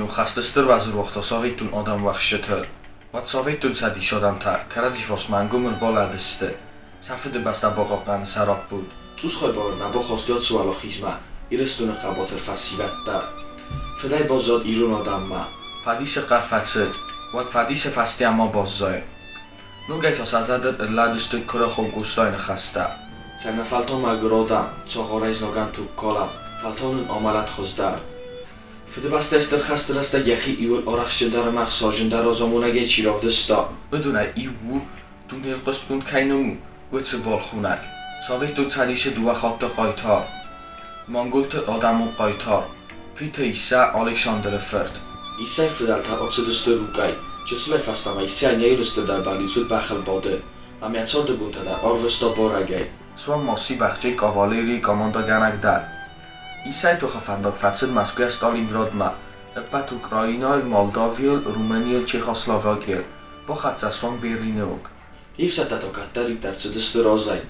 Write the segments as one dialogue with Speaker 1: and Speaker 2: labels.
Speaker 1: хӕсты стыр вазыруохта советон адӕм уӕхсчытыл. Уӕд Советон Цӕдисы адӕмтӕ кӕрӕдзи фарсмӕ ӕнгом ӕрбалӕудзысты сӕ Фыдыбӕстӕ бахъахъхъӕныны сӕраппонд. Цъус хайбавӕрд нӕ бахастой ацы уӕлахизмӕ Ирыстоны хъӕбатыр фӕсивӕд дӕр. Фыдӕй баззад ирон адӕммӕ. Фӕдисы хъӕр фӕцыд, уӕд фӕдисы фӕстейӕ ма баззай. Ногӕй та сӕ зӕрдыл ӕрлӕудзысты куырыхон Къостайы ныхӕстӕ. Цӕмӕ-фӕлтау мӕгуыр адӕм, цагъарӕй знагӕн туг калӕм, фӕлтау нын амӕлӕт хуыздӕр. Фыдыбӕстӕйы Стыр хӕсты рӕстӕг йӕхи иууыл арӕхстджындӕр ӕмӕ ӕхсарджындӕр разамонӕгӕй чи равдыста, уыдонӕй иу у, дунейыл хъуыстгонд кӕй ном у, уыцы балхонӕг, Советон Цӕдисы дыууӕ хатты хъайтар, монголты адӕмон хъайтар Плиты Иссӕ Александры фырт. Иссӕйы фыдӕлтӕ ӕрцыдысты Рукъӕй. Чысылӕй фӕстӕмӕ Иссӕйӕн йӕ ирысты дӕр бӕллиц уыд бӕхыл бадын, ӕмӕ йӕ царды бонтӕ дӕр арвыста барӕгӕй. Суанг ма сси бӕхджын кавалерийы командӕгӕнӕг дӕр. Иссӕйы тохы фӕндаг фӕцыд Мӕскуыйӕ Сталинградмӕ, ӕппӕт Украинӕйыл, Молдавийыл, Румынийыл, Чехословакийыл, бахӕццӕ суанг Берлины онг. Йе фсӕдтӕ та кӕддӕриддӕр цыдысты разӕй.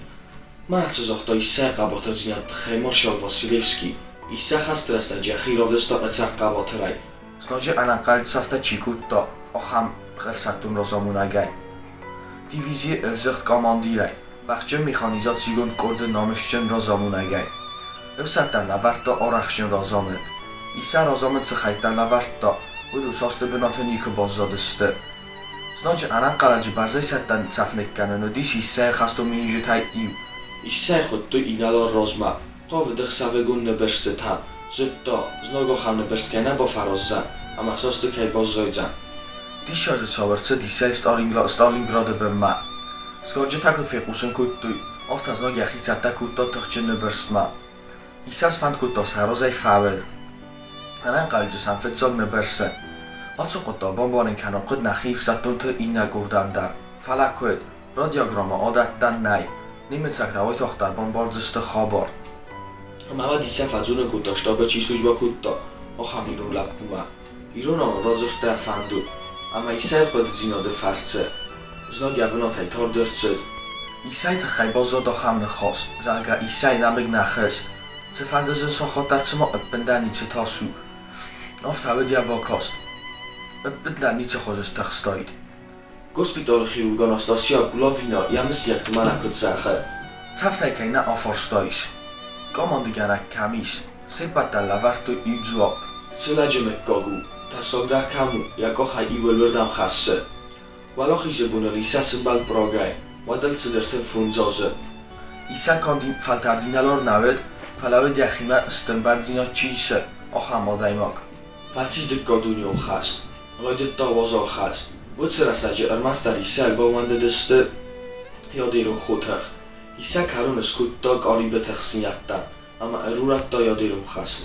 Speaker 1: Мӕнӕ цы загъта Иссӕйы хъӕбатырдзинады тыххӕй маршал Василевский. Иссӕ хӕсты рӕстӕджы йӕхи равдыста ӕцӕг хъӕбатырӕй. Знаджы ӕнӕнхъӕл цӕфтӕ чи кодта, ахӕм ӕфсӕддон разамонӕгӕй. Дивизийы ӕвзыгъд командирӕй. Бӕхджын механизацигонд къорды намысджын разамонӕгӕй. Ӕфсӕдтӕн лӕвӕрдта арӕхстджын разамынд. Иссӕ разамынд цы хӕйттӕн лӕвӕрдта, уыдон састы бынаты никуы баззадысты. Знаджы ӕнӕнхъӕлӕджы бӕрзӕйсӕттӕн цӕф ныккӕнын уыдис Иссӕйы хӕстон миниуджытӕй иу. Иссӕйы хуыдтой инӕлар размӕ, хъавыд ӕхсӕвыгон ныббырстытӕм, зыдта, знаг ахӕм ныббырст кӕй нӕ бафӕраздзӕн ӕмӕ састы кӕй баззайдзӕн. Диссаджы цау ӕрцыд Иссӕйы Сталинграды бынмӕ. Сгарджытӕ куыд фехъусын кодтой, афтӕ знаг йӕхи цӕттӕ кодта тыхджын ныббырстмӕ. Иссӕ сфӕнд кодта сӕ разӕй фӕуын. Ӕнӕнхъӕлӕджы сӕм фыццаг ныббырсы. Ацы хъуыддаг бамбарын кӕнын хъуыд нӕхи ӕфсӕддонты иннӕ къордӕн дӕр. Фӕлӕ куыд? Радиограммӕ адӕттӕн нӕй. Немыцӕгтӕ уайтагъддӕр бамбардзысты хабар. Ӕмӕ уӕд Иссӕ фӕдзурын кодта, штабы чи службӕ кодта, ахӕм ирон лӕппумӕ. Иронау радзырдта фӕндур, ӕмӕ Иссӕйы хъуыдыдзинады фӕрцы знаг йӕ бынатӕй тард ӕрцыд. Иссӕйы тыххӕй баззад ахӕм ныхас, зӕгъгӕ, Иссӕйы нӕмыг нӕ хызт. Цыфӕнды зын сахат дӕр цыма ӕппындӕр ницы тас у, афтӕ уыд йӕ бакаст. Ӕппындӕр ницы хуызы стыхстаид. Госпиталы хирург Анастасия Булавина йӕ мысинӕгты мӕнӕ куыд зӕгъы. Цӕфтӕй кӕй нӕ афарстаис, командыгӕнӕг кӕм ис, се ппӕт дӕр лӕвӕрдтой иу дзуапп. Цы лӕджы мыггаг у, тӕссагдӕр кӕм у, йӕ къухӕй иуылырдӕм хӕссы. Уӕлахизы боныл Иссӕ сымбӕлд Прагӕй, уӕд ыл цыд 35 азы. Иссӕ канд фӕлтӕрд инӕлар нӕ уыд, фӕлӕ уыд йӕхимӕ стыр бӕрндзинад чи исы, ахӕм адӕймаг. Фӕцис Дыккаг дунеон хӕст. Райдыдта уазал хӕст. Уыцы рӕстӕджы ӕрмӕстдӕр Иссӕйыл баууӕндыдысты ядерон хотых. Иссӕ кӕрон скодта Карибы тыхстдзинӕдтӕн ӕмӕ ӕрурӕдта ядерон хӕст.